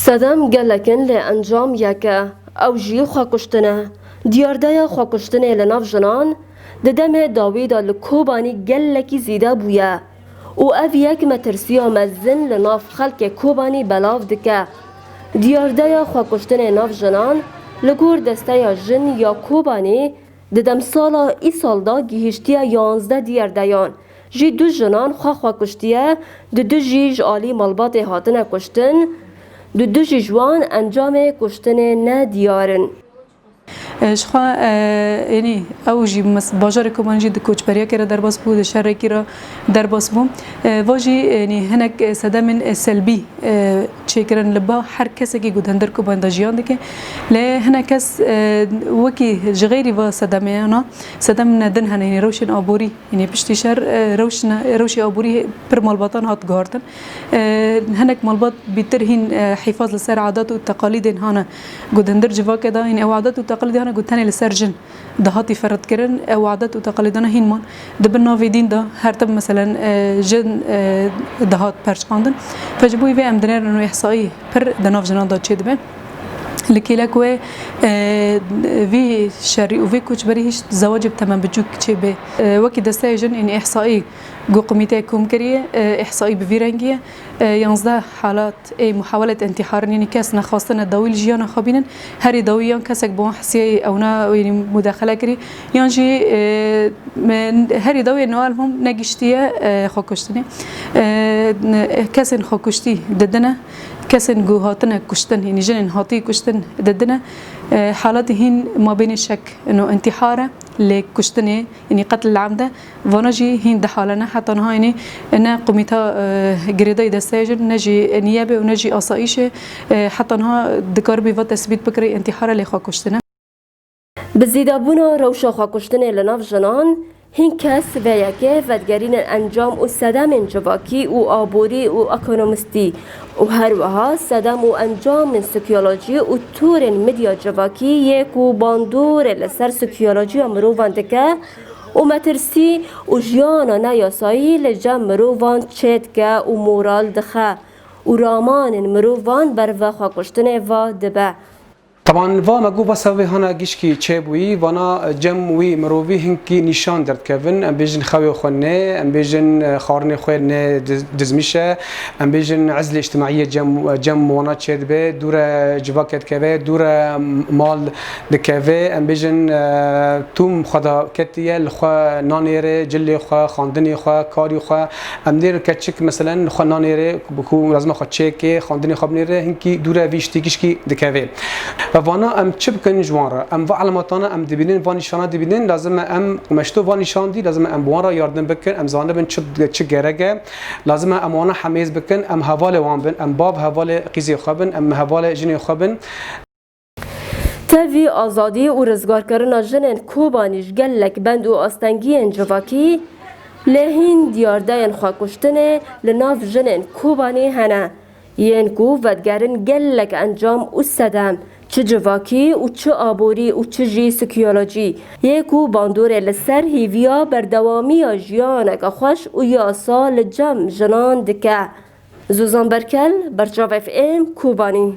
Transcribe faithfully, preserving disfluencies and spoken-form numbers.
Sedem gelek in lê encam yek e, ew jî xwekuştin e. Diyardeya xwekuştinê li nav jinan di demê dawî de li Kobanî gelekî zêde bûye û ev yek metirsiya mezin li nav xelkê Kobanî belav dike. Diyardeya xwekuştinê nav jinan li gor Desteya Jin ya Kobanî di demsala îsal de gihîştiye yanzdeh diyardeyan. Jî du jinan xwe xwe kuştiye, du du jî ji alî malbatê hatine kuştin, du du jî ji wan encamê kuştinê ne diyar in. E, Ji xwe e, yanî ew jî mes- bajarê Kobanî jî di koçberiyekê re derbas bû, di şerekî re derbas bû. E, Va jî yanî hinek e, sedemên e, selbî e, çêkirin li ba her kesekî ku di hundir Kobanî de jiyan dike. Lê hinek kes e, wekî ji xeyrî va sedemeyana, sedemên din hene, yanî rewşên aborî, yanî piştî şer e, rewşine- rewşê aborî pir malbatan hat guhartin. E, Hinek malbat bîtir hîn e, hîfaz li ser adet û teqalîdên hane ku di hundir civakê de, yanî ew adet û teqalîdê hene ku tenê li ser jin dihatî feredkirin, ew adet û teqalîdana hîn man. Di bin navê dîn de her tim meselen e, jin e, dihat perçiqandin. Fe ji bo vê em dinêrin û îhsaî pir di nav jinan de çêdibe. Li kêlek wê e, vî şerî û vî koçberî hîç zewacê bi temen biçûk çêbê. E, Wekî desteyê jin, yanî îhsaî ku komîteyê kom kiriye, e, îhsaî bi vî rengî ye. E, Yanzdeh halat ê muhawelet intîharin, yanî kes nexwastine dawî li jiyana xwe bînin, herî dawî yan kesek bi wan hesiyê ewna yanî mudexele kirî, yan jî e, me- herî dawî Noel Home negiştiye e, xwekuştinê. E, ne- Kesên xwekuştî didine, kesên ku hatine kuştin, yanî jinên hatî kuştin didine. E, Halatî hîn mabênê şek ino intîhar e, lê kuştinê, yanî qetl amd e. Vana jî hîn dihalene, heta niha yanî ne komîta e, girêdayî desteyê jin, ne jî niyebê û ne jî asayîşê e, heta niha dikaribî va tesbît bikirî intîhar e, lê xwe kuştine. Bi zêdebûna rewşa xwekuştinê li nav jinan, hîn kes vê yekê vedigerînin encam û sedemên civakî û aborî û ekonomistî û her wiha sedem û encamên sosyolojî û torên medya civakî yê ku bandorê li ser sosyolojiya mirovan dike û metirsî û jiyana neyasayî li cem mirovan çêdike û moral dixe û ramanên mirovan ber ve xwekuştinê ve dibe. Teban va me got va sebebê hana gişkî çêbûyî, vana cem wî mirovî hinkî nîşan derdikevin, em bêjin xewê xwe nê, em bêjin e, xwarinê xwe nê diz- dizmîş e, em bêjin ezlê îctimaiyê cem, cem wana çêdibe, dûre civakê dikeve, dûre mal dikeve, em bêjin e, tûm xwe da ketiye, li xwe nanêre, cilê xwe, xandinê xwe, karî xwe, em nêrin keçik meselen li xwe nanêre, ku lazima xwe çêke, xandinê xwe binêre, hinkî dûre vî ştî gişkî dikeve. Ve vana em çi bikin ji wan re? Em va elematana em dibînin, va nîşana dibînin, lazim e em meşto va nîşan dî, lazim e em bi wan re yardim bikin, em zanibin çi, çi gerek e, lazim e em wana hemêz bikin, em hevalê wan bin, em bav hevalê qîzê xwe bin, em hevalê jinê xwe bin. Tevî azadî û rizgarkirina jinên Kobanî ji gelek bend û astengiyên civakî, lê hîn diyardeyên xwekuştinê li nav jinên Kobanî hene, yên ku vedigerin gelek encam û sedem, çi civakî û çi aborî û çi jî sosyolojî, yê ku bandorê li ser hêviya berdewamiya jiyaneke xweş û yasa li cem jinan dike. Zozan Berkel, Berçav F M, Kobanî.